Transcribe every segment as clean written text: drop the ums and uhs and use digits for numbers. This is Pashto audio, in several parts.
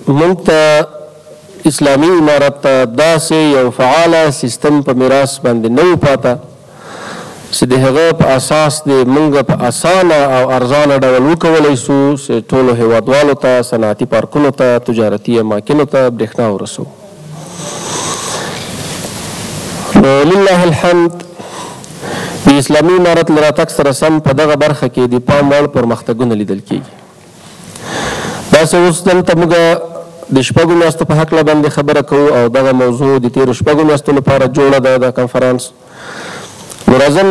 موږ ته اسلامي امارت ته داسې یو فعاله سیستم په میراث باندې نه و پاته چې د هغه په اساس د موږ په اسانه او ارزانه ډول وکولی سو چې ټولو هیوادوالو ته، صنعتي پارکونو ته، تجارتي اماکنو ته برېښنا ورسوو. نو لله الحمد د اسلامي امارت له راتګ سره سم په دغه برخه کې د پام وړ پرمختګونه لیدل کېږي. داسې اوس دلته موږ د شپږو میاشتو په هکله باندې خبره کوو او دغه موضوع د تېرو شپږو میاشتو لپاره جوړه ده دا کنفرانس. نو راځم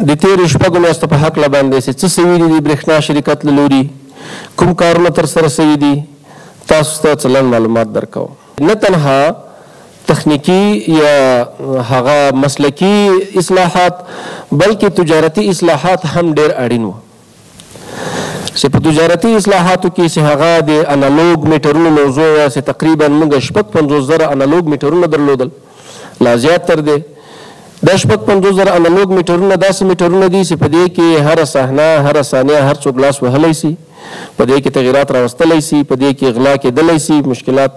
د تېرو شپږو میاشتو په هکله باندې چې څه سوي دي د برېښنا شرکت له لوري، کوم کارونه ترسره سوي دي، تاسو ته څه لنډ معلومات درکوم. نه تنها تخنیکي یا هغه مسلکي اصلاحات بلکې تجارتي اصلاحات هم ډېر اړین وو. چې په تجارتي اصلاحاتو کې چې هغه د انالوګ میټرونو موضوع وه چې تقریبا موږ 56,000 انالوګ میټرونه درلودل، لا زیات تر دې. دا 56,000 انالوګ میټرونه داسې میټرونه دي چې په دې کې هره صحنه، هره ثانیه هر څوک لاس وهلی سي، په دې کې تغیرات راوستلی سي، په دې کې غلا کېدلی سي، مشکلات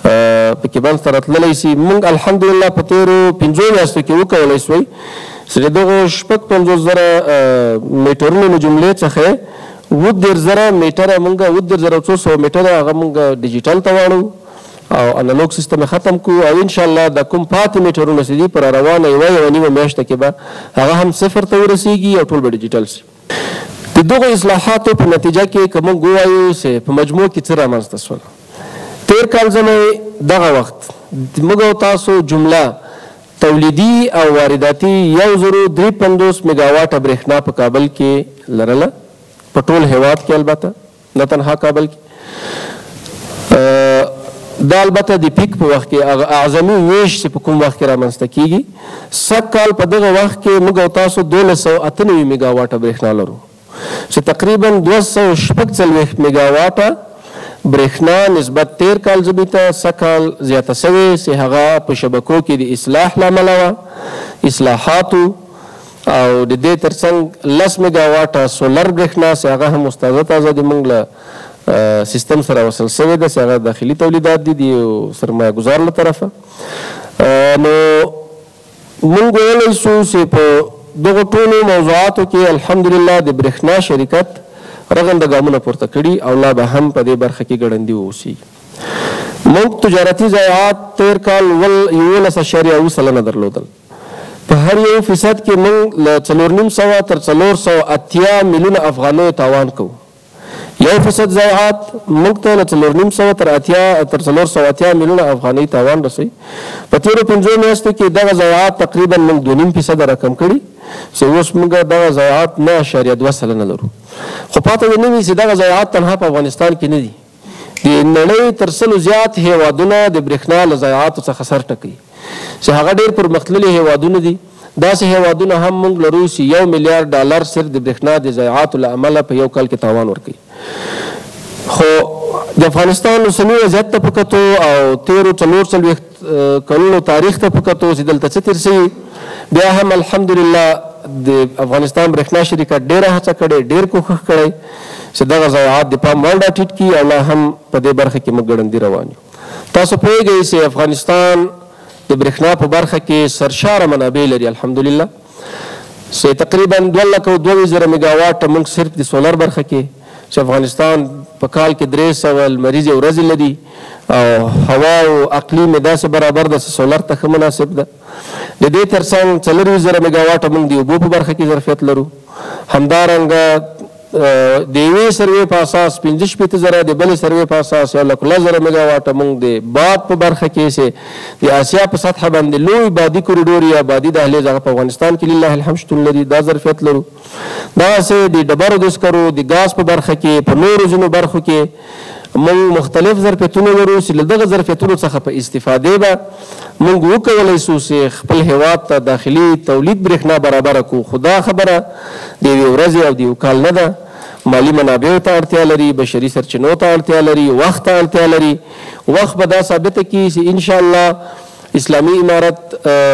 پکې منځته راتللی سي. موږ الحمدلله په تېرو 5 میاشتو کې وکولی سوی چې د دغو 56,000 میټرونو له جملې څخه 37,000 میټره موږ، 37,400 میټره هغه موږ ډیجیټل ته واړو او انالوګ سیستم یې ختم کړو، او انشاءالله دا کوم پاتې میټرونه چې دي په را روانه یوه نیمه میاشته کې به هغه هم صفر ته ورسېږي او ټول به ډیجیټل سي. د دغو اصلاحاتو په نتیجه کې که موږ ووایو چې په مجموع کې څه رامنځته سول، تېر کال زموږ دغه وخت موږ او تاسو جمله تولیدي او وارداتي 1053 میګاواټه برېښنا په کابل کې لرله، په ټول هیواد کې البته، نه تنها کابل کې. دا البته د پیک په وخت کې هغه اعظمي ویش چې په کوم وخت کې رامنځته کېږي، سږ کال په دغه وخت کې موږ او تاسو 1298 میګاواټه برېښنا لرو چې تقریبا 246 میګاواټه برېښنا نسبت تېر کال ژمي ته سږ کال زیاته سوې چې هغه په شبکو کې د اصلاح له امله وه، اصلاحاتو، او د دې ترڅنګ 10 میګاواټه سولر برېښنا چې هغه هم اوس تازه تازه د موږ له سیستم سره وصل سوې ده چې هغه داخلي تولیدات دي د یو سرمایه ګزار له طرفه. نو موږ ویلی سو چې په دغو ټولو موضوعاتو کې الحمدلله د برېښنا شرکت رغنده ګامونه پورته کړي او لا به هم په دې برخه کې ګړندي واوسي. موږ تجارتي ضایعات تېر کال 11.7% درلودل. په هر 1% کې موږ له 450 تر 480 میلیونه افغانیو تاوان کوو. 1% ضایعات موږ ته له 450 تر 480 میلیونه افغانۍ تاوان رسوي. په تېرو 5 میاشتو کې دغه ضایعات تقریبا موږ 2.5% راکم کړي چې اوس موږ دغه ضایعات 9.2% لرو. خو پاته دې نه وي چې دغه ضایعات تنها په افغانستان کې نه دي، د نړۍ تر 100 زیات هیوادونه د برېښنا له ضایعاتو څخه سر ټکوي چې هغه ډېر پرمختللي هیوادونه دي. داسې هیوادونه هم موږ لرو چې 1 میلیارډ ډالر صرف د برېښنا د ضایعاتو له امله په یو کال کې تاوان ورکوي. خو د افغانستان اوسني وضعیت ته په کتو او تېرو 44 کلونو تاریخ ته په کتو چې دلته څه تېر سوي، بیا هم الحمدلله د افغانستان برېښنا شرکت ډېره هڅه کړې، ډېر کوښښ کړی چې دغه ضایعات د پام وړ راټیټ کړي او لا هم په دې برخه کې موږ ګړندي روان یو. تاسو پوهېږئ چې افغانستان د برېښنا په برخه کې سرشاره منابع لري الحمدلله، چې تقریبا 222,000 میګاواټه موږ صرف د سولر برخه کې، چې افغانستان په کال کې 300 لمریزې ورځې لري او هوا او اقلیم یې داسې برابر ده چې سولر ته ښه مناسب ده. د دې ترڅنګ 24,000 میګاواټه موږ د اوبو په برخه کې ظرفیت لرو. همدارنګه د یوې سروې په اساس 65,000، د بلې سروې په اساس 1,10,000 میګاواټه موږ د باد په برخه کې چې د آسیا په سطحه باندې لوی بادي کوریډور یا بادي دهلیز هغه په افغانستان کې لله الحمد شتون لري، دا ظرفیت لرو. دغسې د ډبرو د سکرو، د ګاز په برخه کې، په نورو ځینو برخو کې موږ مختلف ظرفیتونه لرو چې له دغه ظرفیتونو څخه په استفادې به موږ وکولی سو چې خپل هیواد ته داخلي تولید برېښنا برابره کړو. خو دا خبره د یوې ورځې او د یو کال نه ده، مالي منابعو ته اړتیا لري، بشري سرچینو ته اړتیا لري، وخت ته اړتیا لري. وخت به دا ثابته کړي چې انشاءالله اسلامي امارت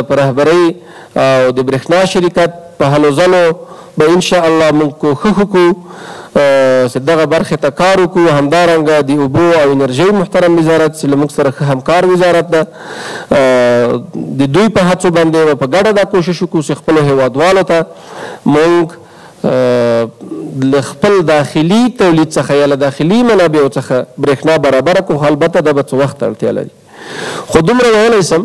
په رهبرۍ او د برېښنا شرکت په هلو ځلو به انشاءالله موږ کوښښ وکړو چې دغه برخې ته کار وکړو. همدارنګه د اوبو او انرژۍ محترم وزارت چې له موږ سره ښه همکار وزارت ده، د دوی په هڅو باندې په ګډه دا کوشش وکړو چې خپلو هیوادوالو ته موږ له خپل داخلي تولید څخه یا له داخلي منابعو څخه برېښنا برابره کړو. خو البته دا به څه وخت اړتیا لري. خو دومره ویلی سم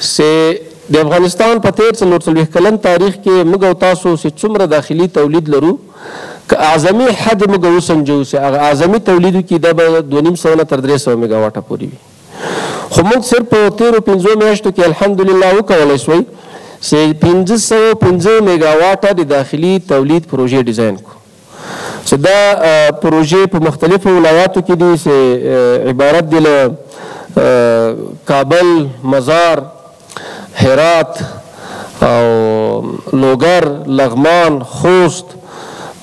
چې د افغانستان په تېر 44 کلن تاریخ کې موږ او تاسو چې څومره داخلي تولید لرو، که اعظمي حد موږ وسنجو چې هغه اعظمي تولید وکړي، دا به 250 نه تر 300 میګاواټه پورې وي. خو موږ صرف په تېرو 5 میاشتو کې الحمدلله وکولی شوی چې 505 میګاواټه د داخلي تولید پروژې ډیزاین کړو، چې دا پروژې په مختلفو ولایاتو کې دي، چې عبارت دي له کابل، مزار، هرات او لوګر، لغمان، خوست،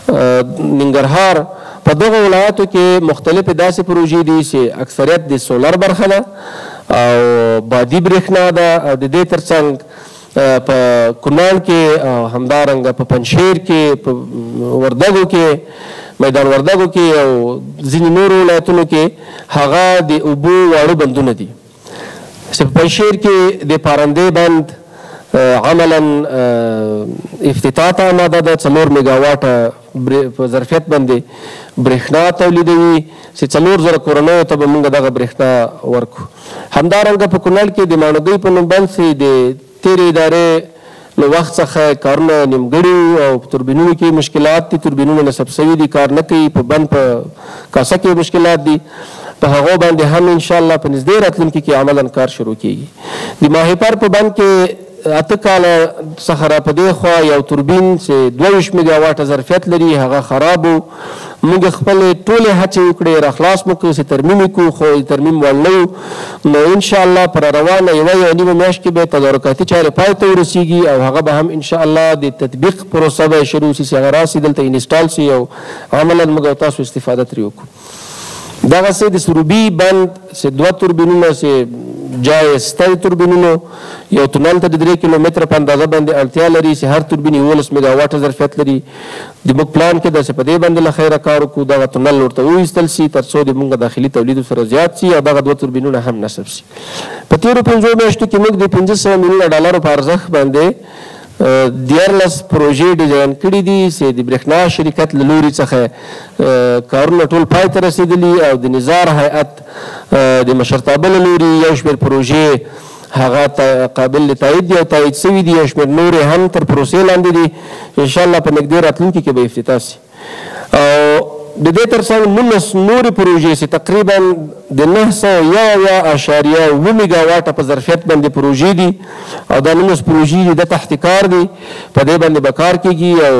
ننګرهار. په دغو ولایاتو کې مختلفې داسې پروژې دي چې اکثریت د سولر برخه ده او بادي برېښنا ده، او د دې ترڅنګ په کونړ کې او همدارنګه په پنجشیر کې، په وردګو کې، میدان وردګو کې او ځینې نورو ولایتونو کې هغه د اوبو واړه بندونه دي. چې په پنجشیر کې د پارندې بند عملا افتتاح ته آماده ده، 4 میګاواټه په ظرفیت باندې برېښنا تولیدوي چې 4000 کورنیو ته به موږ دغه برېښنا ورکړو. همدارنګه په کونړ کې د ماڼوګۍ په نوم بند چې د تېرې ادارې له وخت څخه کارونه نیمګړي وو او په توربینونو کې مشکلات دي، توربینونه نصب سوي دي، کار نه کوي، په بند په کاسه کې مشکلات دي، په هغو باندې هم انشاءالله په نږدې راتلونکي کې عملا کار شروع کیږي. د ماهیپر په بند کې 8 کاله څخه را په دې خوا یو توربین چې 22 میګاواټه ظرفیت لري هغه خراب و. موږ خپلې ټولې هڅې وکړې، راخلاص مو کړو چې ترمیم یې کړو، خو ترمیم وړ نه و. نو انشاءالله په روانه 1.5 میاشت کې به تدارکاتي چارې پای ته ورسیږي او هغه به هم انشاءالله د تطبیق پروسه به شروع شي چې هغه راسي دلته install شي او عملا موږ او تاسو استفاده ترې وکړو. دغسې د سروبي بند چې 2 توربینونه چې جای سته توربینونو یو تونل ته د 3 کیلومتره په اندازه باندې اړتیا لري چې هر توربین 11 میګاواټه ظرفیت لري. د موږ پلان کې ده چې په دې باندې له خیره کار وکړو، دغه تونل ورته وویستل شي تر څو د موږ داخلي تولید سره زیات شي او دغه 2 توربینونه هم نصب شي. په تېرو 5 میاشتو کې موږ د 500 میلیونه ډالرو په ارزښت باندې 13 پروژې ډیزاین کړي دي چې د برېښنا شرکت له لوري څخه کارونه ټول پای ته رسېدلي او د نظار هیئت د مشرتابه له لوري یو شمېر پروژې هغه قابل تایید دي او تایید سوي دي، یو شمېر نورې هم تر پروسې لاندې دي، انشاءالله په نږدې راتلونکي کې به افتتاح شي. او د دې ترڅنګ 19 نورې پروژې چې تقریبا د 971.7 میګاواټه په ظرفیت باندې پروژې دي او دا 19 پروژې دي د تحت کار دي، په دې باندې به کار کیږي او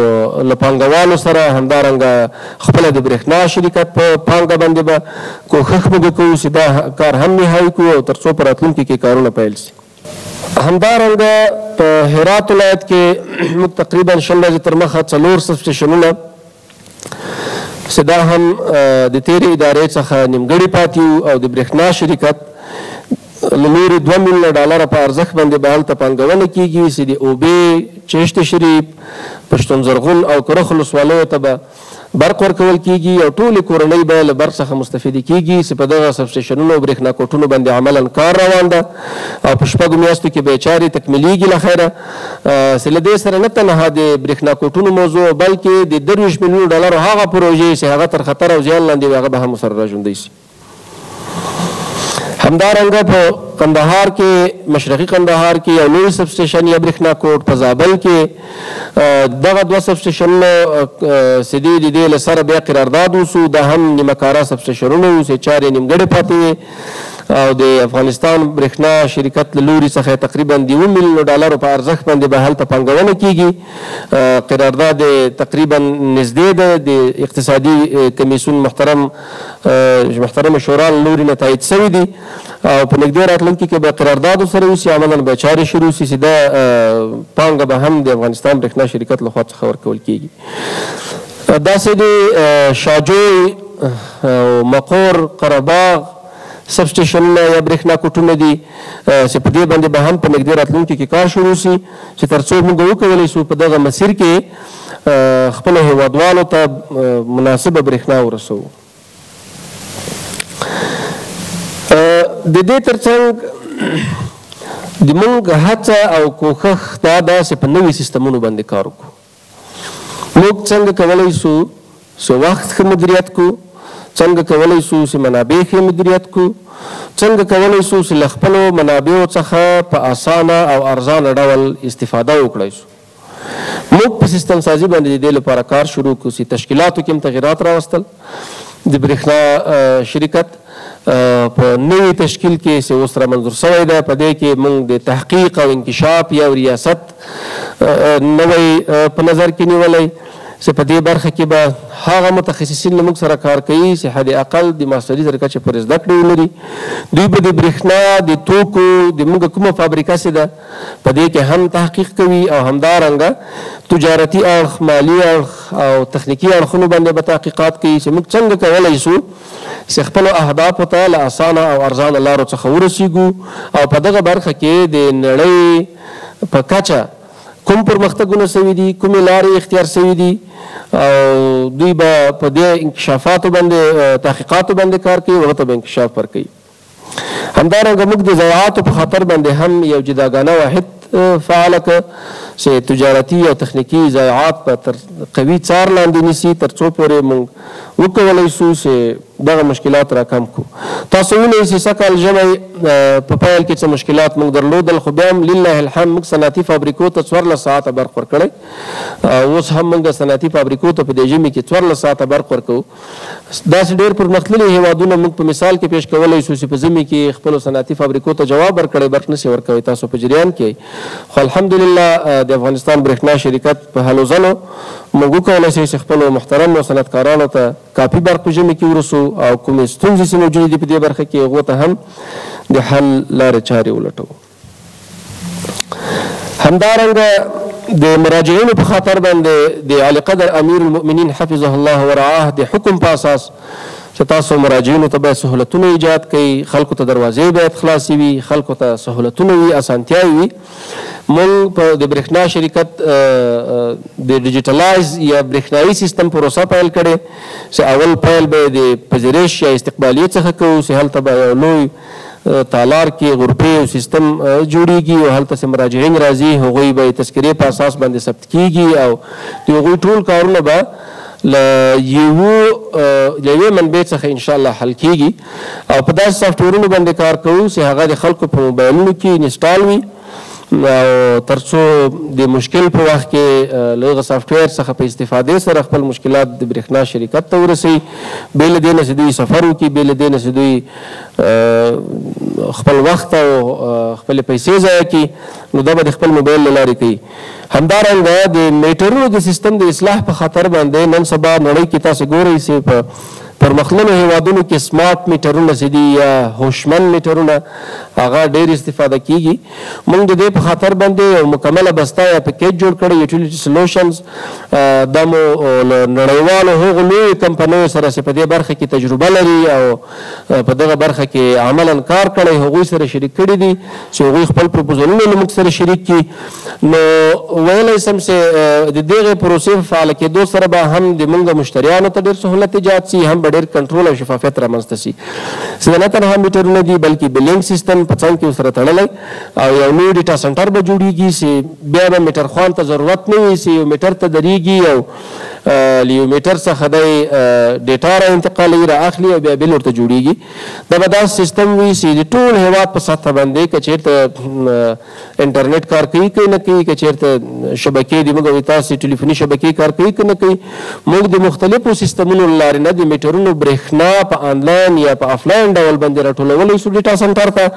له پانګوالو سره همدارنګه خپله د برېښنا شرکت په پانګه باندې به کوښښ موږ کوو چې دا کار هم نهایي کړو او تر څو په راتلونکي کې کارونه پیل شي. همدارنګه په هرات ولایت کې موږ تقریبا 20 ورځې تر مخه 4 سبسټیشنونه چې دا هم د تېرې ادارې څخه نیمګړي پاتې وو او د برېښنا شرکت له لوري 2 میلیونه ډالره په ارزښت باندې به هلته پانګونه کیږي چې د اوبې، چشت شریف، پښتون زرغون او کرخ ولسوالیو ته به برق ورکول کیږي او ټولې کورنۍ به له برق څخه مستفیدې کیږي چې په دغه سبسټیشنونو او برېښنا کوټونو باندې عملا کار روان ده او په 6 میاشتو کې به یې چارې تکمیلیږي له خیره. چې له دې سره نه تنها د برېښنا کوټونو موضوع بلکې د 23 میلیونو ډالرو هغه پروژې چې هغه تر خطر او زیان لاندې وي هغه به هم سره راژوندۍ شي. همدارنګه په قندهار کې، مشرقي قندهار کې یو لوی سبسټیشن یا برېښنا کوټ، په زابل کې دغه 2 سبسټیشنونه چې دي د دې له سره بیا قرارداد وسو، دا هم نیمه کاره سبسټیشنونه وو چې چارې نیمګړې پاتې وې او د افغانستان برېښنا شرکت له لوري څخه تقریبا د 7 میلیونو ډالرو په ارزښت باندې به هلته پانګونه کیږي. قرارداد تقریبا نږدې ده، د اقتصادي کمیسیون محترم شورا له لوري نه تایید سوي دي او په نږدې راتلونکي کې به قرارداد سره وسي، عملاً به چارې شروع سي چې دا پانګه به هم د افغانستان برېښنا شرکت له خوا څخه ورکول کیږي. داسې د شاجوی او مقور، قرهباغ سبسټیشنونه یا برېښنا کوټونه دي چې په دې باندې به هم په نږدې راتلونکي کې کار شروع سي چې تر څو موږ وکولی شو په دغه مسیر کې خپلو هیوادوالو ته مناسبه برېښنا ورسوو. د دې ترڅنګ د موږ هڅه او کوښښ دا ده چې په نوي سیستمونو باندې کار وکړو. موږ څنګه کولی سو چې وخت ښه مدیریت کړو، څنګه کولی سو چې منابع ښې مدیریت کړو، څنګه کولی سو چې له خپلو منابعو څخه په اسانه او ارزانه ډول استفاده وکړای سو. موږ په سیستم سازي باندې د دې لپاره کار شروع کړو چې تشکیلاتو کې هم تغیرات راوستل. د برېښنا شرکت په نوي تشکیل کې چې اوس را منظور شوی دی، په دې کې موږ د تحقیق او انکشاف یو ریاست نوی په نظر کې نیولی چې په دې برخه کې به هغه متخصصین له موږ سره کار کوي چې حد اقل د ماسټري تر کچې پورې زده کړې ولري. دوی به د برېښنا د توکو د موږ کومه فابریکه چې ده په دې کې هم تحقیق کوي او همدارنګه تجارتي اړخ، مالي اړخ او تخنیکي اړخونو باندې به تحقیقات کوي چې موږ څنګه کولی شو چې خپلو اهدافو ته له اسانه او ارزانه لارو څخه ورسیږو او په دغه برخه کې د نړۍ په کچه کوم پرمختګونه سوي دي، کومې لارې اختیار سوي دي او دوی به په دې انکشافاتو باندې تحقیقاتو باندې کار کوي او هغه ته به انکشاف ورکوي. همدارنګه موږ د ضایعاتو په خاطر باندې هم یو جداګانه واحد فعاله کړ چې تجارتي او تخنیکي ضایعات به تر قوي څار لاندې نیسي تر څو پورې موږ وکولی سو چې دغه مشکلات راکم کړو. تاسو وینئ چې سږ کال ژمی په پیل کې څه مشکلات موږ درلودل، خو بیا هم لله الحمد موږ صنعتي فابریکو ته 14 ساعته برق ورکړی. اوس هم موږ صنعتي فابریکو ته په دې ژمي کې 14 ساعته برق ورکوو. داسې ډېر پرمختللي هېوادونه موږ په مثال کې پیش کولی شو چې په ژمي کې خپلو صنعتي فابریکو ته جواب ورکړی، برق نشي ورکوی، تاسو په جریان کې. خو الحمدلله د افغانستان برېښنا شرکت په هلو ځلو موږ وکولی شو چې خپلو محترمو صنعتکارانو ته کافي برق په ژمي کې ورسو او کومې ستونزې چې موجودې دي په دې برخه کې هغو ته هم د حل لارې چارې ولټوو. همدارنګه د مراجعینو په خاطر باندې د عالیقدر امیر المؤمنین حفظه الله ورعاه د حکم په اساس چې تاسو مراجعینو ته باید سهولتونه ایجاد کړئ، خلکو ته دروازې باید خلاصې وي، خلکو ته سهولتونه وي، اسانتیاوې وي. موږ په د برېښنا شرکت د ډیجیټلایز یا برېښنايي سیستم پروسه پیل کړې چې اول پیل به د پذیرش یا استقبالیې څخه کوو چې هلته به یو لوی تالار کې غرفې او سیستم جوړیږي او هلته چې مراجعین راځي هغوی به یې تذکرې په اساس باندې ثبت کیږي او د هغوی ټول کارونه به له یوې منبع څخه انشاءالله حل کیږي. او په داسې سافټویرونو باندې کار کوو چې هغه د خلکو په موبایلونو کې انسټال وي او ترڅو د مشکل په وخت کې له هغه سافټویر څخه په استفادې سره خپل مشکلات د برېښنا شرکت ته ورسوي، بې له دې نه چې دوی سفر وکړي، بې له دې نه چې دوی خپل وخت او خپلې پیسې ضایع کړي، نو دا به د خپل موبایل له لارې کوي. همدارنګه د میټرونو د سیستم د اصلاح په خاطر باندې نن سبا نړۍ کې تاسې ګورئ چې په پرمختللو هیوادونو کې سمارټ میټرونه چې دي یا هوشمند میټرونه هغه ډېر استفاده کیږي. موږ د دې په خاطر باندې یو مکمله بسته یا پکیج جوړ کړی، یوټیلیټي سولوشنز، دا مو له نړیوالو هغو لویو کمپنیو سره چې په دې برخه کې تجربه لري او په دغه برخه کې عملاً کار کړی هغوی سره شریک کړي دي چې هغوی خپل پروپوزلونه له موږ سره شریک کړي. نو ویلی شم چې د دغې پروسې په فعاله کېدو سره به هم د موږ مشتریانو ته ډېر سهولت ایجاد شي، هم به ډېر کنټرول او شفافیت رامنځته شي. چې نه تنها میټرونه دي بلکې billing سیستم په څنګ کې ورسره تړلی او یو نوی data center به جوړیږي چې بیا به میټر خوان ته ضرورت نه وي چې یو میټر ته درېږي او له یو میټر څخه دی data را انتقالوي، را اخلي او بیا bill ورته جوړیږي. دا به داسې سیستم وي چې د ټول هېواد په سطح باندې که چېرته انټرنیټ کار کوي که نه کوي، که چېرته شبکې د موږ او تاسې ټلیفوني شبکې کار کوي که نه کوي، موږ د مختلفو سیستمونو له لارې نه د میټرونو برېښنا په آنلاین یا په افلاین ډول باندې راټولولی شو data center ته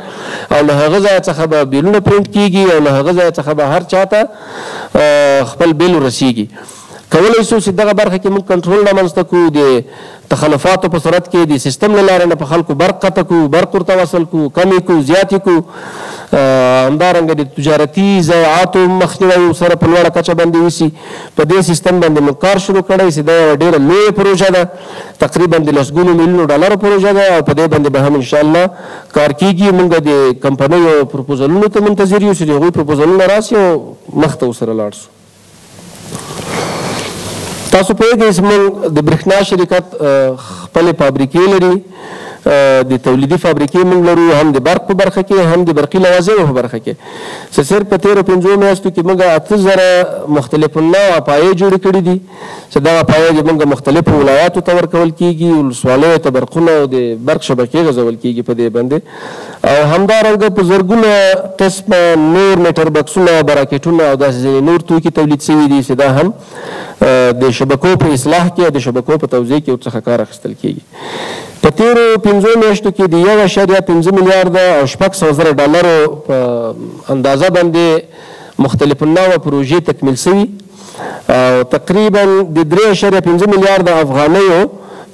او له هغه ځایه څخه به بیلونه پرینټ کیږي او له هغه ځایه څخه به هر چا ته خپل bill ورسیږي. کولی شو چې دغه برخه کې موږ کنټرول رامنځته کړو، د تخلفاتو په صورت کې د سیستم له لارې نه په خلکو برق قطع کړو، برق ورته وصل کړو، کم یې کړو، زیات یې کړو. همدارنګه د تجارتي ضایعاتو مخنیوی سره په لوړه کچه باندې وشي. په دې سیستم باندې موږ کار شروع کړی چې دا یوه ډېره لویه پروژه ده، تقریبا د لسګونو میلیونو ډالرو پروژه ده او په دې باندې به هم انشاءالله کار کیږي. موږ د کمپنیو پروپوزلونو ته منتظر یو چې د هغوی پروپوزلونه راشي او مخته ورسره لاړ شو. تاسو پوهېږئ چې موږ د برېښنا شرکت خپلې فابریکې لري، د تولیدي فابریکې موږ لرو، هم د برق په برخه کې هم د برقي لوازمو په برخه کې، چې صرف په تېرو 5 میاشتو کې موږ 8000 مختلف النوع پایې جوړې کړې دي، چې دغه پایې د موږ مختلفو ولایاتو ته ورکول کېږي، ولسوالیو ته برقونه او د برق شبکې غځول کېږي په دې باندې، او همدارنګه په زرګونه قسمه نور میټر بکسونه، براکټونه او داسې ځینې نور توکي تولید شوي دي، چې دا هم د شبکو په اصلاح کې او د شبکو په توزیع کې ورڅخه کار اخیستل کېږي. په تېرو 5 میاشتو کې د 1.5 میلیارده او 600,000 ډالرو په اندازه باندې مختلف النوع پروژې تکمیل شوي او تقریبا د 3.5 میلیارده افغانیو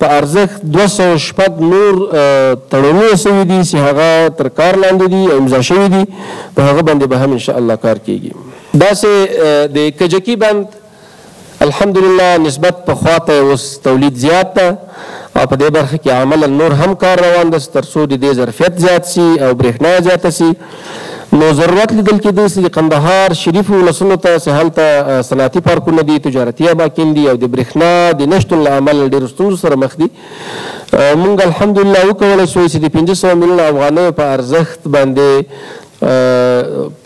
په ارزښت 206 نور تړونونه شوي دي، چې هغه تر کار لاندې دي او امضا شوي دي، په هغه باندې به هم انشاءالله کار کیږي. داسې د کجکي بند الحمدلله نسبت پخوا ته اوس تولید زیات ده او په دې برخه کې عملاً نور هم کار روان ده تر څو د دې ظرفیت زیات سي او برېښنا زیاته سي. نو ضرورت لیدل کېدی چې د قندهار شریفو ولسونو ته چې هلته صنعتي پارکونه دي، تجارتي اماکن دي او د برېښنا د نشتون له امله ډېرو ستونزو سره مخ دي، موږ الحمدلله وکولی شوی چې د 500 میلیونه افغانیو په ارزښت باندې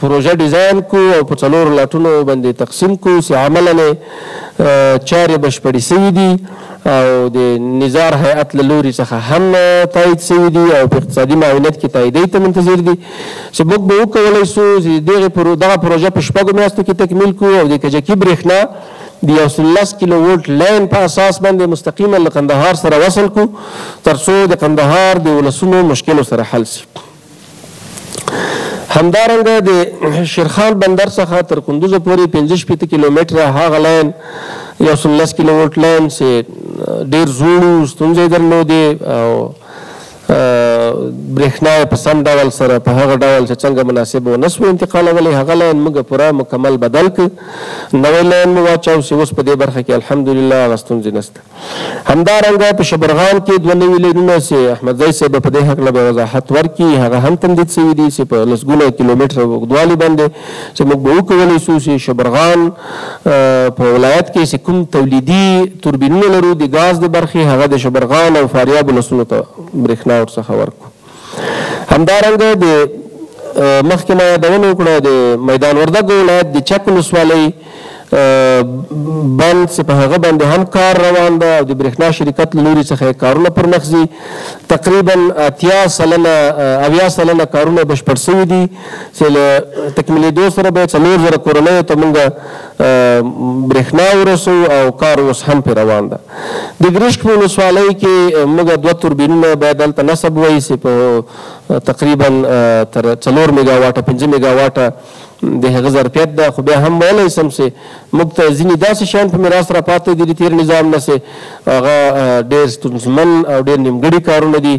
پروژه ډیزاین کو او په 4 لاټونو باندې تقسیم کو، چې عملاً چارې بشپړې سوي دي او د نظار هیئت له لوري څخه هم تایید سوي دي او په اقتصادي معاونیت کې تاییدۍ ته منتظر دي، چې موږ به وکولی سو چې دغه پروژه په 6 میاشتو کې تکمیل کړو او د کجکي برېښنا د 110 کیلو وولټ لاین په اساس باندې مستقیما له قندهار سره وصل کړو تر څو د قندهار د ولسونو مشکلو سره حل سي. همدارنګه د شیرخان بندر څخه تر کندوزه پورې 65 کیلومتره هغه لاین 110 کیلو وولټ لاین چې ډېر زوړ و، ستونزې یې درلودې او برېښنا یې په سم ډول سره په هغه ډول چې څنګه مناسب ونه سوه انتقالولی، هغه لاین موږ پوره مکمل بدل کړ، نوی لاین مو واچاو چې اوس په دې برخه کې الحمدلله هغه ستونزې نشته. همدارنګه په شبرغان کې 2 نوي لاینونه چې احمدزی صاحب په دې هکله به وضاحت ورکړي، هغه هم تمدید شوي دي چې په لسګونه کیلومتره اوږدوالي باندې چې موږ به وکولی شو چې شبرغان په ولایت کې چې کوم تولیدي توربینونه لرو د ګاز د برخې، هغه د شبرغان او فاریاب ولسونو ته برېښنا ورڅخه ورکړو. همدارنګه د مخکې ما یادونه وکړه د میدان وردګو ولایت د چک ولسوالۍ بند چې په هغه باندې هم کار روان ده او د برېښنا شرکت له لوري څخه یې کارونه پر مخ ځي، تقریبا 70% کارونه بشپړ شوي دي چې له تکمیلېدو سره به یې 4000 کورنیو ته موږ برېښنا ورسوو او کار اوس هم پرې روان ده. د ګرشک په ولسوالۍ کې موږ 2 توربینونه باید هلته نصب وای چې په تقریبا تر 4 میګاواټه 5 میګاواټه د هغه ظرفیت ده، خو بیا هم ویلی سم چې موږ ته ځینې داسې شیان په میراث را پاتې دي د تېر نظام نه چې هغه ډېر ستونزمن او ډېر نیمګړي کارونه دي،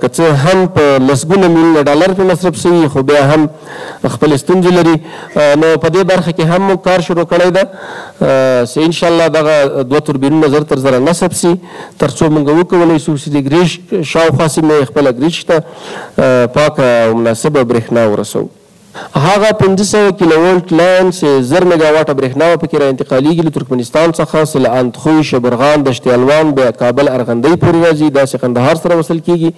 که څه هم په لسګونه میلیونه ډالر پرې مصرف شوي خو بیا هم خپلې ستونزې لري. نو په دې برخه کې هم موږ کار شروع کړی ده چې انشاءالله دغه 2 توربینونه زر تر زره نصب سي تر څو موږ وکولی شو چې د ګرشک شاوخوا سیمې خپله ګرشک ته پاکه او مناسبه برېښنا ورسوو. هغه 500 کیلو وولټ لاین چې 1000 میګاواټه برېښنا به پکې را انتقالېږي له ترکمنستان څخه چې له اندخوی، شبرغان، دشت الوان بیا کابل ارغندۍ پورې راځي، داسې قندهار سره وصل کېږي.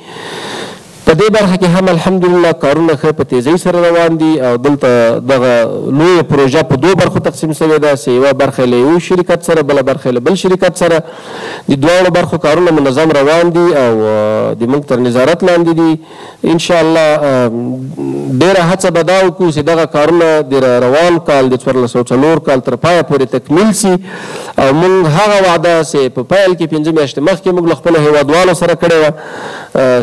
په دې برخه کې هم الحمدلله کارونه ښه په تیزۍ سره روان دي او دلته دغه لویه پروژه په 2 برخو تقسیم شوې ده چې یوه برخه له یو شرکت سره، بله برخه له بل شرکت سره. د دواړو برخو کارونه منظم روان دي او د موږ تر نظارت لاندې دي. انشاءالله ډېره هڅه به دا وکړو چې دغه کارونه د روان کال د 1404 کال تر پایه پورې تکمیل سي او موږ هغه وعده چې په پیل کې 5 میاشتې مخکې موږ له خپلو هېوادوالو سره کړې وه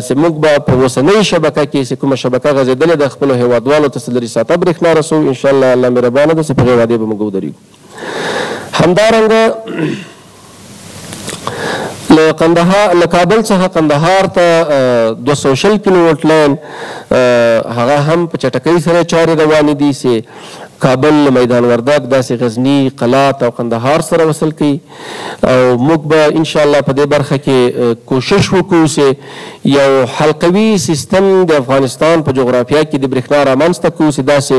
چې موږ به په اوسنۍ شبکه کې چې کومه شبکه غځېدلې ده خپلو هېوادوالو ته لري ساته برېښنا رسوو. انشاءالله الله مهربانه ده چې په هغې وعدې به موږ ودرېږو. همدارنګه له کابل څخه قندهار ته 220 کیلو وولټ لاین هغه هم په چټکۍ سره چارې روانې دي چې کابل له میدان وردګ، داسې غزني، قلات او قندهار سره وصل کوي. او موږ به ان شاء الله په دې برخه کې کوشش وکړو چې یو حلقوي سیستم د افغانستان په جغرافیا کې د برېښنا رامنځته کړو، چې داسې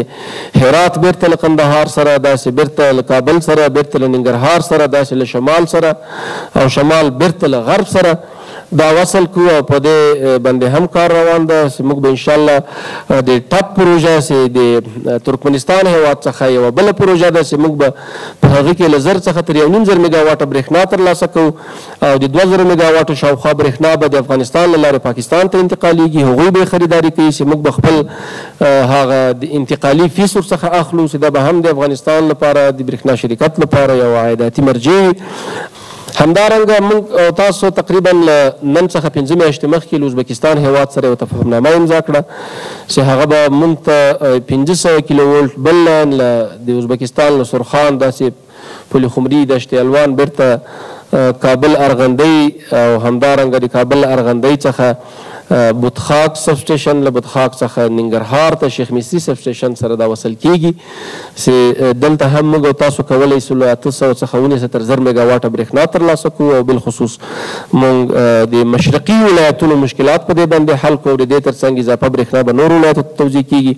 هرات بیرته له قندهار سره، داسې بیرته له کابل سره، بیرته له ننګرهار سره، داسې له شمال سره او شمال بیرته له غرب سره دا وصل کړو. او په دې باندې هم کار روان ده چې موږ به انشاءالله د ټپ پروژه چې د ترکمنستان هیواد څخه یوه بله پروژه ده چې موږ به په هغه کې له 1000 څخه تر 1500 میګاواټه برېښنا ترلاسه کوو او د 2000 میګاواټو شاوخوا برېښنا به د افغانستان له لارې پاکستان ته انتقالیږي، هغوی به یې خریداري کوي چې موږ به خپل هغه د انتقالي فیس ورڅخه اخلو چې دا به هم د افغانستان لپاره د برېښنا شرکت لپاره یو عایداتي مرجع وي. همدارنګه موږ او تاسو تقریبا له نن څخه 5 میاشتې مخکې له ازبکستان هیواد سره یوه تفاهمنامه امضا کړه چې هغه به موږ ته 500 کیلو ولټ بل لاین له د ازبکستان له سرخان داسې پل خمري دشت الوان بیرته کابل ارغندۍ او همدارنګه د کابل ارغندۍ څخه بتخاک سب سټیشن، له بتخاک څخه ننګرهار ته شیخ مصري سب سټیشن سره دا وصل کیږي چې دلته هم موږ او تاسو کولی سو له 800 څخه ونیسه تر 1000 میګاواټه برېښنا ترلاسه کړو. او بالخصوص موږ د مشرقي ولایتونو مشکلات په دې باندې حل کړو او د دې ترڅنګ اضافه برېښنا به نورو ولایتو ته توزیع کیږي.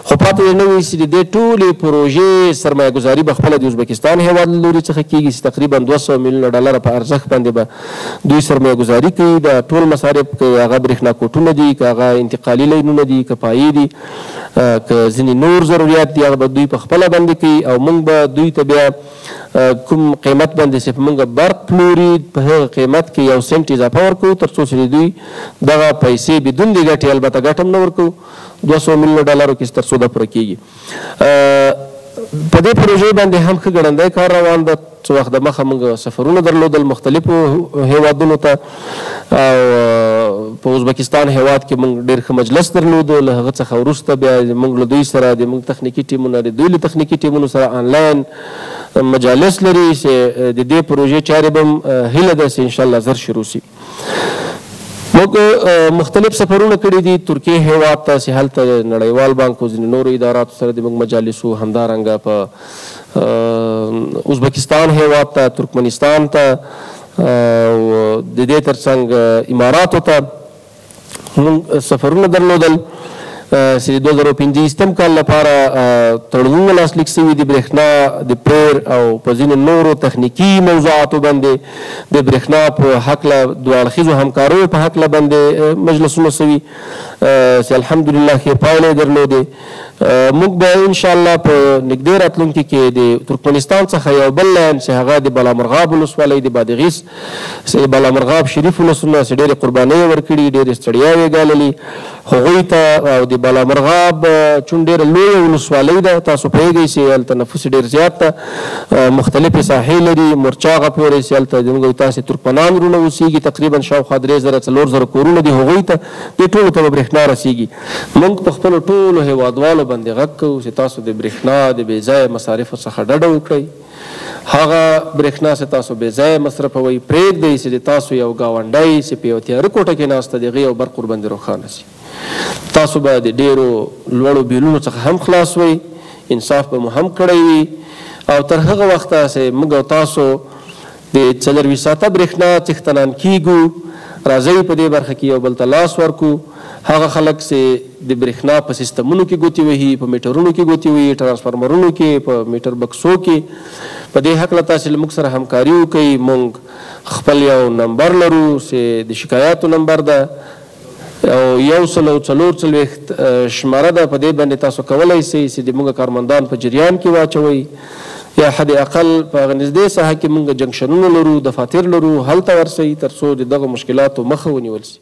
خو پاتې نه وي چې د دې ټولې پروژې سرمایه ګذاري به خپله د ازبکستان هېواد له لوري څخه کیږي چې تقریبا 200 میلیونه ډالره په ارزښت باندې به دوی سرمایه ګذاري کوي. دا ټول مصارف که هغه برېښنا کوټونه دي، که هغه انتقالي لینونه دي، که پایې دي، که ځینې نور ضروریات دي، هغه به دوی په خپله باندې کوي. او موږ به دوی ته بیا کوم قیمت باندې چې موږ برق پلوري په هغه قیمت کې 1 سنټ اضافه ورکوو تر څو چې د دوی دغه پیسې بدون د ګټې، البته ګټه هم نه ورکوو، 200 میلیونه ډالرو کې تر څو دا پوره کېږي. په دې پروژې باندې هم ښه ګړندی کار روان ده. څه وخت د مخه موږ سفرونه درلودل مختلفو هیوادونو ته او په ازبکستان هیواد کې موږ ډېر ښه مجلس درلود. له هغه څخه وروسته بیا موږ له دوی سره د موږ تخنیکي ټیمونه د دوی له تخنیکي ټیمونو سره آنلاین مجالس لري چې د دې پروژې چارې به هم هیله ده چې انشاءالله زر شروع سي. موږ مختلف سفرونه کړي دي ترکیې هیواد ته چې هلته نړیوال بانک او ځینې نورو اداراتو سره د موږ مجالس وو. همدارنګه په ازبکستان هیواد ته، ترکمنستان ته او د دې ترڅنګ اماراتو ته موږ سفرونه درلودل چې د 2025 کال لپاره تړونونه لاسلیک سوي دي برېښنا د پېر او په ځینو نورو تخنیکي موضوعاتو باندې د برېښنا په هکله دوه اړخیزو همکاریو په هکله باندې مجلسونه سوي چې الحمدلله ښې پایلې درلودې. موږ به انشاءالله په نږدې راتلونکي کې د ترکمنستان څخه یو بل لاین چې هغه د بالامرغاب ولسوالۍ د بادغیس چې بالامرغاب شریف ولسونه چې ډېرې قربانۍ یې ورکړي، ډېرې ستړیاوې یې ګاللي هغوی ته، او د بالامرغاب چون ډېره لویه ولسوالۍ ده، تاسو پوهېږئ چې هلته نفوس ډېر زیات ده، مختلفې ساحې لري، مورچاغه پورې چې هلته زموږ او تاسې ترکمنان وروڼه اوسېږي، تقریبا شاوخوا 3000 4000 کورونه دي، هغوی ته دې ټولو ته به برېښنا رسېږي. موږ په خپلو ټولو هیوادوالو باندې غږ کوو چې تاسو د برېښنا د بې ځایه مصارفو څخه ډډه وکړئ. هغه برېښنا چې تاسو بې ځایه مصرفوئ پرېږدئ چې د تاسو یو ګاونډی چې په یو تیاره کوټه کې ناسته د هغې یو برق ورباندې روښانه سي. تاسو به د ډېرو لوړو بیلونو څخه هم خلاص وئ، انصاف به مو هم کړی وي. او تر هغه وخته چې موږ او تاسو د 24 ساعته برېښنا څښتنان کیږو، راځئ په دې برخه کې یو بل ته لاس ورکړو. هغه خلک چې د برېښنا په سیستمونو کې ګوتې وهي، په میټرونو کې ګوتې وهي، ترانسفارمرونو کې، په میټر بکسو کې، په دې هکله تاسې له موږ سره همکاري وکړئ. موږ خپل یو نمبر لرو چې د شکایاتو نمبر ده او 144 شماره ده. په دې باندې تاسو کولی سئ چې د موږ کارمندان په جریان کې واچوئ، یا حد اقل په هغه نږدې ساحه کې موږ جنکشنونه لرو، دفاتر لرو، هلته ورسئ تر څو د دغو مشکلاتو مخه ونیول سي.